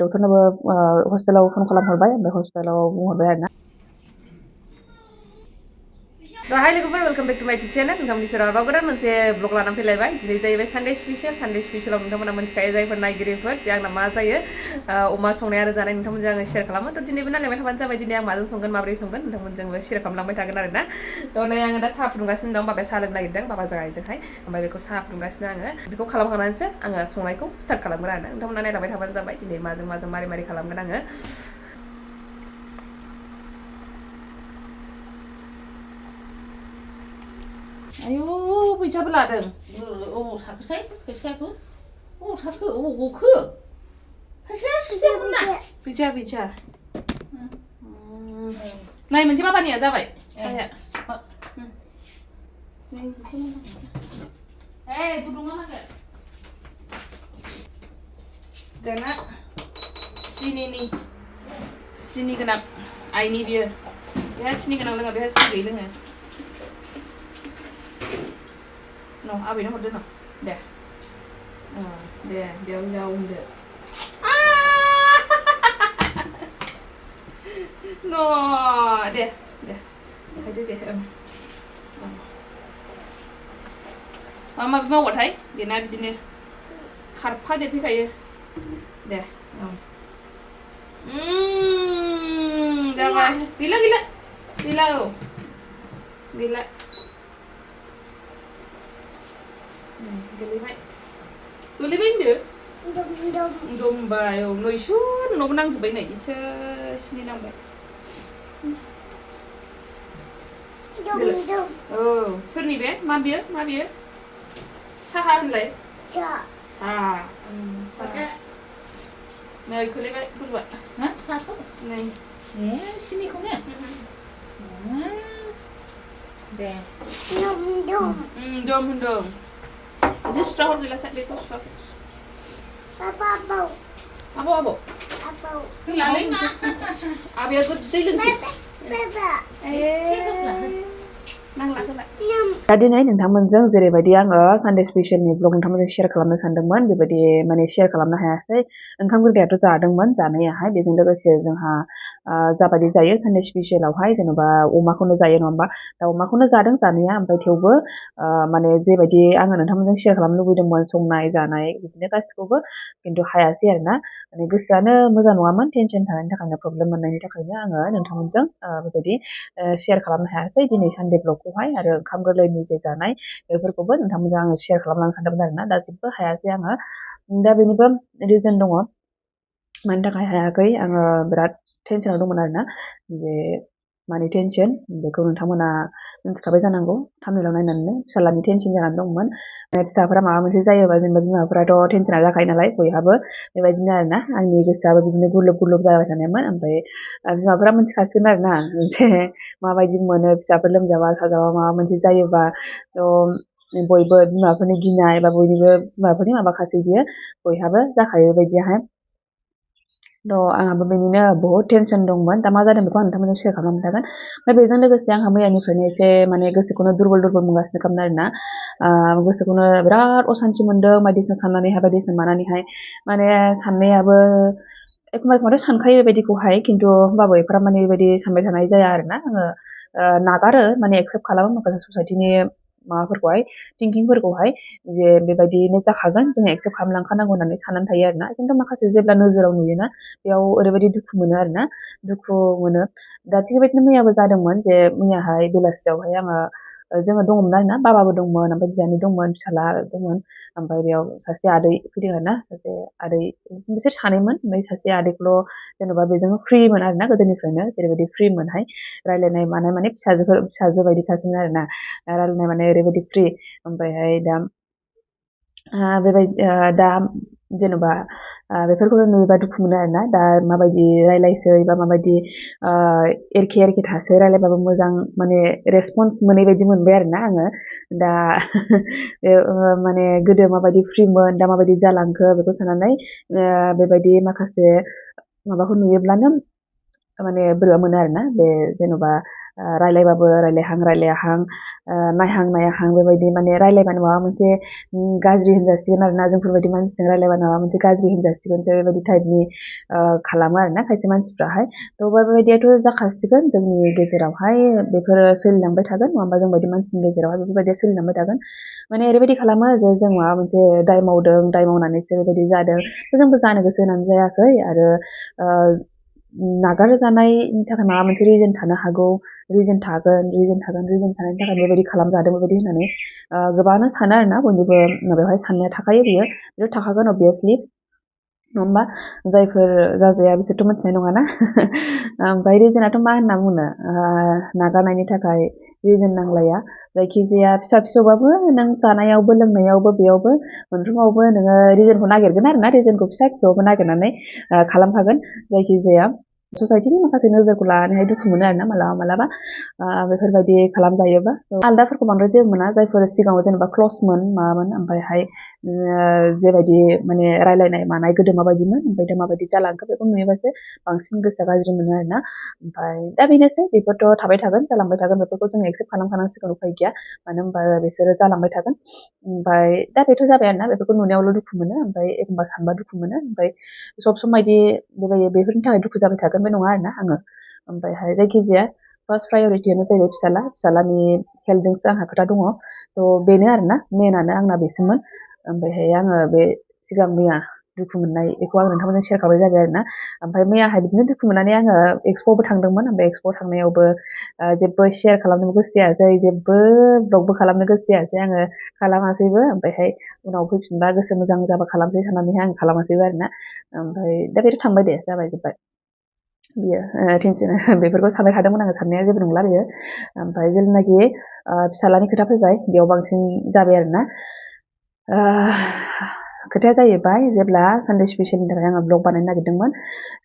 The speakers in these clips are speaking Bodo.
डक्टरनोबो हस्पिटालाव फन खालामहरबाय ओमफ्राय हस्पिटालाव बुंहरबाय आरोना Hi लोगोफोर वेलकाम बैक टू माय चैनल नोंथांमोननि सेराव आरोबाव गोदान मोनसे ब्लग लानानै फैलायबाय दिनै जाहैबाय सानडे स्पेशलाव नोंथांमोना मोनथिखायो जायफोर नायगिरिफोर जे आंना मा जायो अमा संनाय आरो जानाय नोंथांमोनजों आङो शेयार खालामो थ' दिनैबो नायलांबाय थाबानो जाबाय दिनै आं माजों संगोन माबोरै संगोन नोंथांमोनजोंबो शेयार खालामलांबाय थागोन आरोना थ' नै आङो दा साहा फुदुंगासिनो दं बाबाया साहा लोंनो नागिरदों बाबाजों आइजोंहाय ओमफ्राय बेखौ साहा फुदुंगासिनो आङो बेखौ खालामखांनानैसो आङो संनायखौ स्टार्ट खालामगोन आरोना नोंथांमोना नायलांबाय थाबानो जाबाय दिनै माजों मारै खालामगोन आङो आयौ फैसाबो लादों अबाव थाखोसै फैसायाबो अबाव थाखो अबाव गखो फैसाया सिगांमोन ना फैसा नै मोनसे बाबानिया जाबाय साहाया गुदुङा मागोन दाना सिनि गोनां आइनि बियो बेहा सिनि गोनां लोङा बेहा सिनि गैयै लोङो न' आबैनो हरदो न' दे दे बेयाव जाव होनदो न' दे हायदो दे माबा माबि मावबाथाय बेना बिदिनो खारफा देरफैखायो दे जाबाय गैला औ गैला गोलैबाय होनदो दमबाय औ नयसुर न'बो नांजोब्बाय नै इसो सिनि नांबाय औ सोरनि बे मा बियो साहा होनलाय साहा नै खोलैबाय बोरैबा हा साहाखौ नै सिनिखौ ने दे दम होनदों एसे सुस्रा हर गैलासो बेखौ सुस्रा आबौ गैलालै मा आबैया गोदै लोंसै नांला होला दा दिनै नोंथांमोनजों जेरैबायदि आङो सानडे स्पेशलनि ब्लग नोंथांमोनजों शेयार खालामनो सानदोंमोन बेबायदि माने शेयार खालामनो हायासै ओंखाम गोरलैयाथ' जादोंमोन जानायाहाय बेजों लोगोसे जोंहा जाबायदि जायो सानडे स्पेशलावहाय जेन'बा अमाखौनो जायो नङा होमबा दा अमाखौनो जादों जानाया ओमफ्राय थेवबो माने जेबायदि आङो नोंथांमोनजों शेयार खालामनो लुबैदोंमोन संनाय जानाय बिदिनो गासिखौबो खिन्थु हायासै आरोना माने गोसोआनो मोजां नङामोन टेनसन थानायनि थाखायनो प्रब्लेम मोननायनि थाखायनो आङो नोंथांमोनजों बेबायदि शेयार खालामनो हायासै दिनै सानडे ब्लगखौहाय आरो ओंखाम गोरलैनि जे जानाय बेफोरखौबो नोंथांमोनजों आङो शेयार खालामलांनो सानदोंमोन आरोना दा जेबो हायासै आङो दा बेनिबो रिजन दङ मानि थाखाय हायाखै आङो बिराद टेनसनाव दंमोन आरोना जे मानि टेनसन बेखौ नोंथांमोना मिथिखाबाय जानांगौ थाम्बनेइलाव नायनानैनो फिसालानि टेनसन जानानै दंमोन फिसाफोरा माबा मोनसे जायोबा जेनेबा बिमाफोराथ' टेनसना जाखायो नालाय बयहाबो बेबायदिनो आरोना आंनि गोसोआबो बिदिनो गुरलुब जाबाय थानायमोन ओमफ्राय बिमाफोरा मिथिखासिगोन आरोना जे माबायदि मोनो फिसाफोर लोमजाबा साजाबा माबा मोनसे जायोबा बयबो बिमाफोरनि गिनाय बा बयनिबो बिमाफोरनि माबाखासै बियो बयहाबो जाखायो बेबायदियाहाय आंहाबो बेनिनो बहुत टेनसन दंमोन दा मा जादों बेखौ आं नोंथांमोनजों शेयार खालामनो थागोन ओमफ्राय बेजों लोगोसे आंहा मैयानिफ्रायनो एसे माने गोसोखौनो दुरबल मोनगासिनो खामोन आरोना गोसोखौनो बिराद असान्थि मोनदों बायदिसिना साननानैहाय बायदिसिना मानानैहाय माने साननायाबो एखमबा सानखायो बेबायदिखौहाय खिन्थु होमबाबो एफाराब माने बेबायदि सानबाय थानाय जाया आरोना आङो नागारो माने एक्सेप्ट खालामो माखासे ससाइटिनि माबाफोरखौहाय थिंकिंफोरखौहाय जे बेबायदिनो जाखागोन जों एक्सेप्ट खालामलांखानांगौ होननानै साननानै थायो आरोना खिन्थु माखासे जेब्ला नोजोराव नुयोना बेयाव ओरैबायदि दुखु मोनो आरोना दुखु मोनो दा थिग बेबायदिनो मैयाबो जादोंमोन जे मैयाहाय बेलासियावहाय आङो जोङो दङमोन आरोना बाबाबो दंमोन ओमफ्राय बियानै दंमोन फिसाला दंमोन ओमफ्राय बेयाव सासे आदै फैदों आरोना सासे आदै बिसोर सानैमोन ओमफ्राय सासे आदैखौल' जेन'बा बेजों फ्रिमोन आरोना गोदोनिफ्रायनो जेरैबायदि फ्रिमोनहाय रायलायनाय मानाय माने फिसाजो बायदिखासोमोन आरोना रायलायनाय माने ओरैबायदि फ्रि ओमफ्रायहाय दा बेबायदि दा जेन'बा बेफोरखौनो नुयोबा दुखु मोनो आरोना दा माबायदि रायलायसै बा माबायदि एरखे थासै रायलायबाबो मोजां माने रेसपन्स मोनै बायदि मोनबाय आरोना आङो दा माने गोदो माबायदि फ्रिमोन दा माबायदि जालांखो बेखौ साननानै बेबायदि माखासे माबाखौ नुयोब्लानो माने बोरैबा मोनो आरोना बे जेन'बा रायलायबाबो रायलायहां नायहां नायाहां बेबायदि माने रायलायबानो माबा मोनसे गाज्रि होनजासिगोन आरोना जोंफोरबायदि मानसिजों रायलायबानो माबा मोनसे गाज्रि होनजासिगोन बेबायदि टाइपनि खालामो आरोना खायसे मानसिफ्राहाय थ' बेबायदियाथ' जाखासिगोन जोंनि गेजेरावहाय बेफोरो सोलिलांबाय थागोन नङाबा जों बायदि मानसिनि गेजेरावहाय बेफोरबायदिया सोलिलांबाय थागोन माने ओरैबायदि खालामो जे जों माबा मोनसे दाय मावदों दाय मावनानैसो बेबायदि जादों जोंबो जानो गोसो होनानै जायाखै आरो नागारजानायनि थाखाय माबा मोनसे रिजन थानो हागौ रिजन थानायनि थाखाय बेबायदि खालामजादों बेबायदि होननानै गोबाङानो सानो आरोना बयनिबो माबायावहाय साननाया थाखायो बेयो थाखागोन अबभियासलि नङा होमबा जायफोर जाजाया बिसोरथ' मिथिनाय नङाना ओमफ्राय रिजनाथ' मा होनना बुंनो नागारनायनि थाखाय रिजन नांलाया जायखिजाया फिसा फिसौबाबो नों जानायावबो लोंनायावबो बेयावबो मोनफ्रोमावबो नोङो रिजनखौ नागिरगोन आरोना रिजनखौ फिसा फिसौआवबो नागिरनानै खालामखागोन जायखिजाया ससाइटिनि माखासे नोजोरखौ लानानैहाय दुखु मोनो आरोना मालाबा बेफोरबायदि खालामजायोबा आलदाफोरखौ बांद्राय जेबो मोना जायफोर सिगाङाव जेनेबा क्लसमोन माबामोन ओमफ्रायहाय जेबायदि माने रायलायनाय मानाय गोदो माबायदिमोन ओमफ्राय दा माबायदि जालांखो बेखौ नुयोबासो बांसिन गोसोआ गाज्रि मोनो आरोना ओमफ्राय दा बेनोसै बेफोरथ' थाबाय थागोन जालांबाय थागोन बेफोरखौ जों एक्सेप्ट खालामखानांसिगोन उफाय गैया मानो होनबा बिसोरो जालांबाय थागोन ओमफ्राय दा बेथ' जाबाय आरोना बेफोरखौ नुनायावल' दुखु मोनो ओमफ्राय एखमबा सानबा दुखु मोनो ओमफ्राय सब समायदि बेबायदि बेफोरनि थाखाय दुखु जाबाय थागोन बे नङा आरोना आङो ओमफ्रायहाय जायखिजाया फार्स्ट प्रायरिटियानो जाहैबाय फिसालानि हेल्थजोंसो आंहा खोथा दङ थ' बेनो आरोना मेनानो आंना बेसोमोन ओमफ्रायहाय आङो बे सिगां मैया दुखु मोननाय बेखौ आं नोंथांमोनजों शेयार खालामनाय जाबाय आरोना ओमफ्राय मैयाहाय बिदिनो दुखु मोननानै आङो एक्सप'आवबो थांदोंमोन ओमफ्राय एक्सप'आव थांनायावबो जेबो शेयार खालामनोबो गोसो जायासै जेबो ब्लगबो खालामनो गोसो जायासै आङो खालामासैबो ओमफ्रायहाय उनाव फैफिनबा गोसो मोजां जाबा खालामसै साननानैहाय आं खालामासैबो आरोना ओमफ्राय दा बेथ' थांबाय दे जाबाय जोब्बाय बियो टेनसन बेफोरखौ सानबाय थादोंमोन आङो साननाया जेबो नंला बेयो ओमफ्राय जेब्लानाखि फिसालानि खोथा फैबाय बेयाव बांसिन जाबाय आरोना खोथाया जाहैबाय जेब्ला सानडे स्पेसियलनि थाखाय आङो ब्लग बानायनो नागिरदोंमोन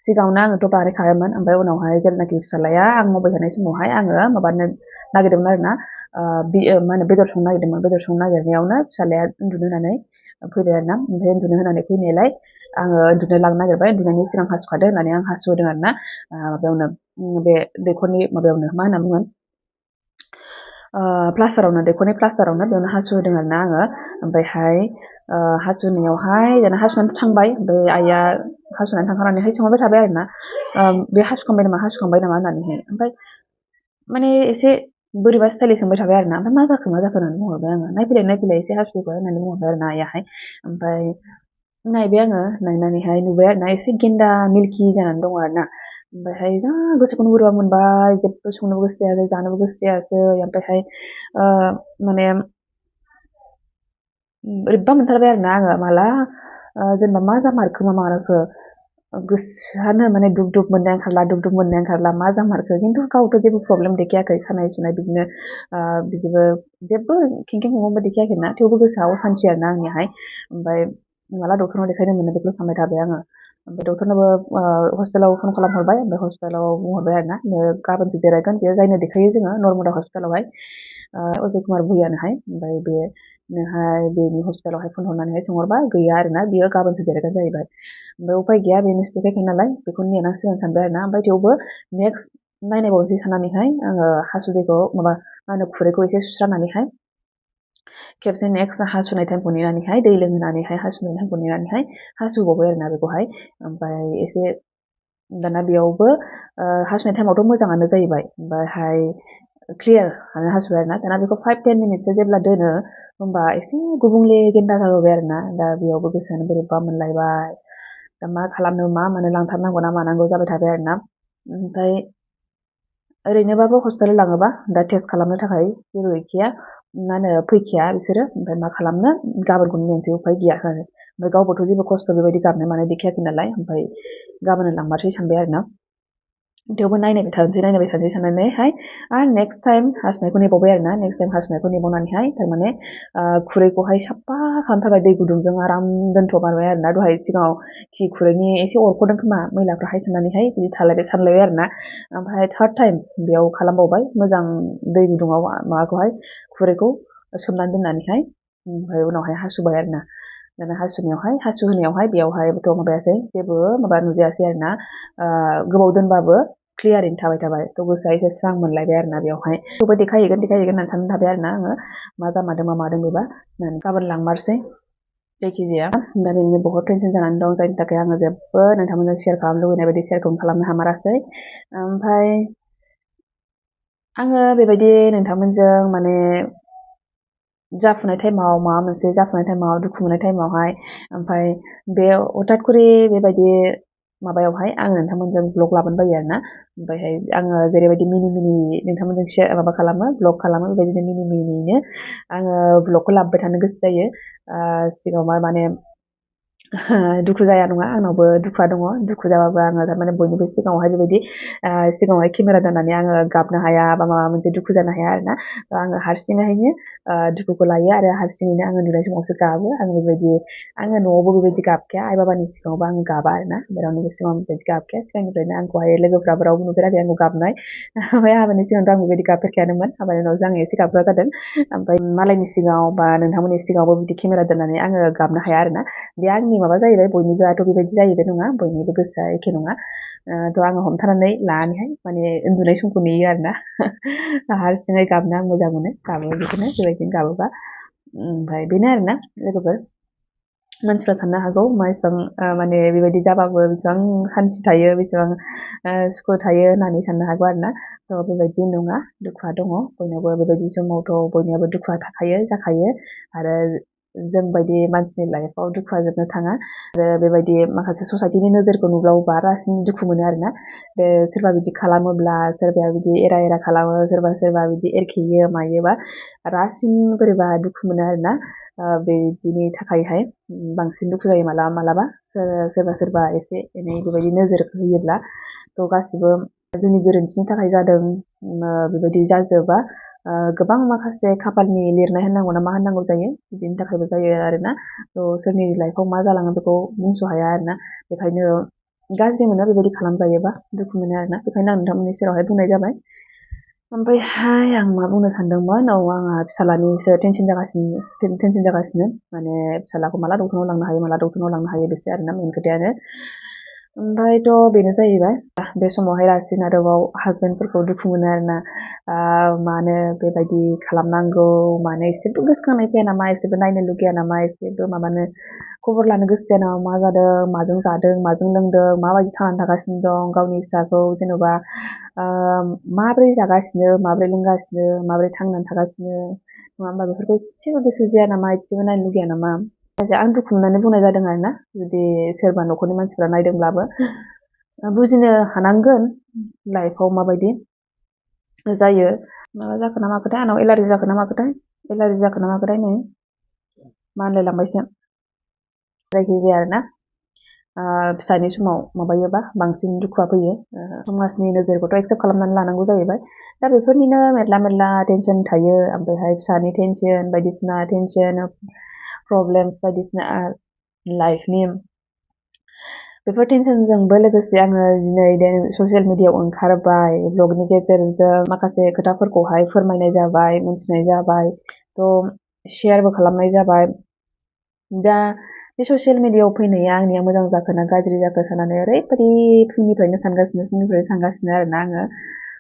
सिगाङावनो आङोथ' बानायखाबायमोन ओमफ्राय उनावहाय जेब्लानाखि फिसालाया आं मावबाय थानाय समावहाय आङो माबानो नागिरदोंमोन आरोना मा होनो बेदर संनो नागिरदोंमोन बेदर संनो नागिरनायावनो फिसालाया उन्दुनो होनानै फैबाय आरोना ओमफ्राय उन्दुनो होनानै फैनायलाय आङो उन्दुनो लांनो नागिरबाय उन्दुनायनि सिगां हासुखादों होननानै आं हासुहोदों आरोना माबायावनो बे दैखरनि माबायावनो मा होनना बुङो प्लास्टारावनो दैखरनि प्लास्टारावनो बेयावनो हासुहोदों आरोना आङो ओमफ्रायहाय हासुनायावहाय दाना हासुनानै थांबाय ओमफ्राय आइया हासुनानै थांखांनानैहाय सोंहरबाय थाबाय आरोना बे हासुखांबाय नामा होननानैहाय ओमफ्राय माने एसे बोरैबा स्टाइलि सोंबाय थाबाय आरोना ओमफ्राय मा जाखो होननानै बुंहरबाय आङो नायफैलाय एसे हासुबाय होननानै बुंहरबाय आरोना आइयाहाय ओमफ्राय नायबाय आङो नायनानैहाय नुबाय आरोना एसे गेन्दा मिल्कि जानानै दङ आरोना ओमफ्रायहाय जा गोसोखौनो बोरैबा मोनबाय जेबो संनोबो गोसो जायाखै जानोबो गोसो जायासै ओमफ्रायहाय माने बोरैबा मोनथारबाय आरोना आङो माला जेनेबा मा जामारखो मा मारखो गोसोआनो माने दुब दुब मोननाय ओंखारला मा जामारखो खिन्थु गावथ' जेबो प्रब्लेम देखायाखै सानाय सुनाय बिदिनो बिदिबो जेबो खेंखें खुंखांबो देखायाखै ना थेवबो गोसोआव असान्थि आरोना आंनियाहाय ओमफ्राय माला डक्टरनाव देखायनो मोनो बेखौ सानबाय थाबाय आङो ओमफ्राय डक्टरनोबो हस्पिटालाव फन खालामहरबाय ओमफ्राय हस्पिटालाव बुंहरबाय आरोना गाबोनसो जिरायगोन बेयो जायनो देखायो जोङो नर्मदा हस्पिटालावहाय अजय कुमार भुयानोहाय ओमफ्राय बेनोहाय बेनि हस्पिटालावहाय फन हरनानैहाय सोंहरबाय गैया आरोना बियो गाबोनसो जिरायगोन जाहैबाय ओमफ्राय उफाय गैया बेनोसो देखायखायो नालाय बेखौनो नेनांसिगोन सानबाय आरोना ओमफ्राय थेवबो नेक्स्ट नायनायबावनोसै साननानैहाय आङो हासुदैखौ माबा मा होनो खुरैखौ एसे सुस्रानानैहाय खेबसे नेक्स्ट हासुनाय टाइमखौ नेनानैहाय दै लोंहोनानैहाय हासुनाय टाइमखौ नेनानैहाय हासुबावबाय आरोना बेखौहाय ओमफ्राय एसे दाना बेयावबो हासुनाय टाइमावथ' मोजाङानो जाहैबाय ओमफ्रायहाय क्लियार हासुबाय आरोना दाना बेखौ 5-10 मिनिटसो जेब्ला दोनो होमबा एसे गुबुंले गेन्दा जाबोबाय आरोना दा बेयावबो गोसोआनो बोरैबा मोनलायबाय दा मा खालामनो मा मानो लांथारनांगौ ना मानांगौ जाबाय थाबाय आरोना ओमफ्राय ओरैनोबाबो हस्पिटालाव लाङोबा दा टेस्ट खालामनो थाखाय जेबो गैखाया मा होनो फैखाया बिसोरो ओमफ्राय मा खालामनो गाबोनखौनो नेनोसै उफाय गैया आरो ओमफ्राय गावबोथ' जेबो खस्थ' बेबायदि गाबनाय मानाय देखायाखै नालाय ओमफ्राय गाबोनो लांमारसै सानबाय आरोना थेवबो नायनायबाय थानोसै साननानैहाय आरो नेक्स्ट टाइम हासुनायखौ नेबावबाय आरोना नेक्स्ट टाइम हासुनायखौ नेबावनानैहाय थारमाने खुरैखौहाय साफा खालामनो थाखाय दै गुदुंजों आराम दोनथ'मारबाय आरोना दहाय सिगाङाव खि खुरैनि एसे अरख'दों खोमा मैलाफ्राहाय साननानैहाय बिदि सानलायबाय आरोना ओमफ्राय थार्ड टाइम बेयाव खालामबावबाय मोजां दै गुदुङाव माबाखौहाय खुरैखौ सोमनानै दोननानैहाय ओमफ्राय उनावहाय हासुबाय आरोना दाना हासुहोनायावहाय बेयावहायथ' माबायासै जेबो माबा नुजायासै आरोना गोबाव दोनबाबो क्लियारैनो थाबाय थ' गोसोआ एसे स्रां मोनलायबाय आरोना बेयावहाय थेवबो देखायहैगोन होननानै साननानै थाबाय आरोना आङो मा जामारदों मा मादों बेबा होननानै गाबोन लांमारसै जायखिजाया दा बेनिनो बहुत टेनसन जानानै दं जायनि थाखाय आङो जेबो नोंथांमोनजों शेयार खालामनो लुबैनाय बायदि शेयारखौनो खालामनो हामारासै ओमफ्राय आङो बेबायदि नोंथांमोनजों माने जाफुनाय टाइमाव माबा मोनसे जाफुनाय टाइमाव दुखु मोननाय टाइमावहाय ओमफ्राय बे हथात खरि बेबायदि माबायावहाय आं नोंथांमोनजों ब्लग लाबोनो बायो आरोना ओमफ्रायहाय आङो जेरैबायदि मिनि नोंथांमोनजों शेयार माबा खालामो ब्लग खालामो बेबायदिनो मिनिनो आङो ब्लगखौ लाबोबाय थानो गोसो जायो सिगाङाव माने दुखु जाया नङा आंनावबो दुखुआ दङ दुखु जाबाबो आङो थारमाने बयनिबो सिगाङावहाय बेबायदि सिगाङावहाय केमेरा दोननानै आङो गाबनो हाया बा माबा मोनसे दुखु जानो हाया आरोना आङो हारसिङैनो दुखुखौ लायो आरो हारसिङैनो आङो नुनाय समावसो गाबो आं बेबायदि आङो न'आवबो बेबायदि गाबखाया आइ बाबानि सिगाङावबो आङो गाबा आरोना रावनिबो सिगाङाव बेबायदि गाबखाया सिगांनिफ्रायनो आंखौहाय लोगोफ्राबो रावबो नुफेराखै आंखौ गाबनाय ओमफ्राय हाबानि सिगांथ' आं बेबायदि गाबफेरखायानोमोन हाबानि उनावसो आङो एसे गाबग्रा जादों ओमफ्राय मालायनि सिगाङाव बा नोंथांमोननि सिगाङावबो बिदि केमेरा दोननानै आङो गाबनो हाया आरोना बे आंनि माबा जाहैबाय बयनिबोथ' बेबायदि जाहैबाय नङा बयनिबो गोसोआ एखे नङा थ' आङो हमथानानै लानानैहाय माने उन्दुनाय समखौ नेयो आरोना हारसिङै गाबनो आं मोजां मोनो गाबो बिदिनो बेबायदिनो गाबोबा ओमफ्राय बेनो आरोना लोगोफोर मानसिफ्रा साननो हागौ मा एसेबां माने बेबायदि जाबाबो बेसेबां सान्थि थायो बेसेबां सुखु थायो होननानै साननो हागौ आरोना थ' बेबायदि नङा दुखुआ दङ बयनावबो बेबायदि समावथ' बयनियाबो दुखुआ थाखायो जाखायो आरो जों बायदि मानसिनि लाइफआव दुखुआ जोबनो थाङा आरो बेबायदि माखासे ससाइटिनि नोजोरखौ नुब्लाबो बारासिन दुखु मोनो आरोना सोरबा बिदि खालामोब्ला सोरबाया बिदि एरा खालामो सोरबा बिदि एरखेयो मायोबा रासिन बोरैबा दुखु मोनो आरोना बिदिनि थाखायहाय बांसिन दुखु जायो मालाबा सोरबा एसे एनै बेबायदि नोजोर होयोब्ला थ' गासिबो जोंनि गोरोन्थिनि थाखाय जादों बेबायदि जाजोबा गोबां माखासे खाफालनि लिरनाय होननांगौ ना मा होननांगौ जायो बिदिनि थाखायबो जायो आरोना थ' सोरनि लाइफआव मा जालाङो बेखौ बुंस' हाया आरोना बेखायनो गाज्रि मोनो बेबायदि खालामजायोबा दुखु मोनो आरोना बेखायनो आं नोंथांमोननि सेरावहाय बुंनाय जाबाय ओमफ्रायहाय आं मा बुंनो सानदोंमोन आंहा फिसालानिसो टेनसन जागासिनो माने फिसालाखौ माला डक्टरनाव लांनो हायो बेसो आरोना मेन खोथायानो ओमफ्रायथ' बेनो जाहैबाय बे समावहाय रासिन आरोबाव हासबेन्डफोरखौ दुखु मोनो आरोना मानो बेबायदि खालामनांगौ मानो एसेबो गोसोखांनाय फैया नामा एसेबो नायनो लुगैया नामा एसेबो माबानो खबर लानो गोसो जाया नामा मा जादों माजों जादों माजों लोंदों माबायदि थांनानै थागासिनो दं गावनि फिसाखौ जेन'बा माबोरै जागासिनो माबोरै लोंगासिनो माबोरै थांनानै थागासिनो नङा होमबा बेफोरखौ एसेबो गोसो जाया नामा एसेबो नायनो लुगैया नामा आं दुखु मोननानै बुंनाय जादों आरोना जुदि सोरबा न'खरनि मानसिफ्रा नायदोंब्लाबो बुजिनो हानांगोन लाइफआव माबायदि जायो माबा जाखो ना माखोथाय आंनाव एलार्जि जाखो ना माखोथाय नै मानलायलांबायसो जायखिजाया आरोना फिसानि समाव माबायोबा बांसिन दुखुआ फैयो समाजनि नोजोरखौथ' एक्सेप्ट खालामनानै लानांगौ जाहैबाय दा बेफोरनिनो मेरला टेनसन थायो ओमफ्रायहाय फिसानि टेनसन बायदिसिना टेनसन प्रब्लेम्स बायदिसिना लाइफनि बेफोर टेनसनजोंबो लोगोसे आङो दिनै ससियेल मिडियायाव ओंखारबाय ब्लगनि गेजेरजों माखासे खोथाफोरखौहाय फोरमायनाय जाबाय मिथिनाय जाबाय थ' शेयारबो खालामनाय जाबाय दा बे ससियेल मिडियायाव फैनाया आंनिया मोजां जाखो ना गाज्रि जाखो साननानै ओरैबायदि फुंनिफ्रायनो सानगासिनो आरोना आङो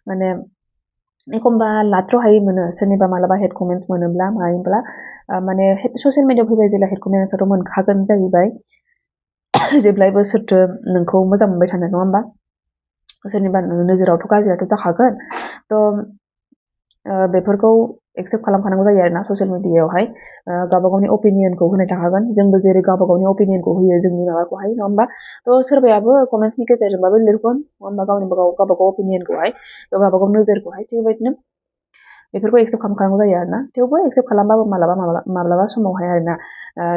माने एखमबा लाथ्र'हायै मोनो सोरनिबा मालाबा हेड कमेन्ट्स मोनोब्ला मायोब्ला माने ससियेल मिडियायाव फैबाय जेब्ला हेड कमेन्ट्सआथ' मोनखागोन जाहैबाय जेब्लायबो सोरथो नोंखौ मोजां मोनबाय थानो नङा होमबा सोरनिबा नोजोरावथ' गाज्रियाथ' जाखागोन थ' बेफोरखौ एक्सेप्ट खालामखानांगौ जायो आरोना ससियेल मिडियायावहाय गावबा गावनि अपिनियनखौ होनाय थाखागोन जोंबो जेरै गावबा गावनि अपिनियनखौ होयो जोंनि माबाखौहाय नङा होमबा थ' सोरबायाबो कमेन्ट्सनि गेजेरजोंबाबो लिरगोन नङा होमबा गावबा गाव अपिनियनखौहाय गावबा गाव नोजोरखौहाय थिग बेबायदिनो बेफोरखौ एक्सेप्ट खालामखानांगौ जायो आरोना थेवबो एक्सेप्ट खालामबाबो माब्लाबा समावहाय आरोना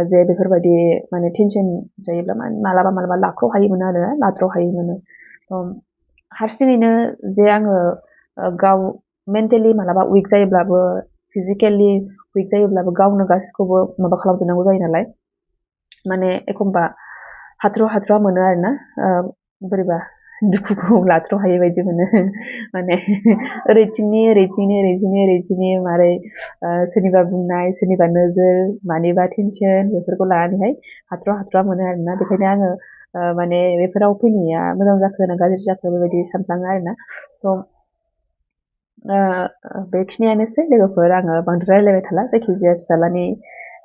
जे बेफोरबायदि माने टेनसन जायोब्ला मालाबा लाथ्र'हायै मोनो हारसिङैनो जे आङो गाव मेन्टेलि मालाबा उइक जायोब्लाबो फिजिकेलि उइक जायोब्लाबो गावनो गासिखौबो माबा खालामजोबनांगौ जायो नालाय माने एखमबा हाथ्र'आ मोनो आरोना बोरैबा दुखुखौ लाथ्र'हायै बायदि मोनो माने ओरैथिंनि मारै सोरनिबा बुंनाय सोरनिबा नोजोर मानिबा टेनसन बेफोरखौ लानानैहाय हाथ्र'आ मोनो आरोना बेखायनो आङो माने बेफोराव फैनाया मोजां जाखो ना गाज्रि जाखो बेबायदि सानफ्लाङो आरोना थ' बेखिनियानोसै लोगोफोर आङो बांद्राय रायलायबाय थाला जायखिजाया फिसालानि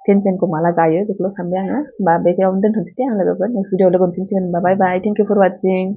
टेनसनखौ माला गायो बेखौल' सानबाय आङो बा बेयावनो दोनथ'नोसै दे आं लोगोफोर नेक्स्ट भिडिअ लोगो मोनफिनसिगोन होनबा बाय बाय थेंक इउ फर वाचिं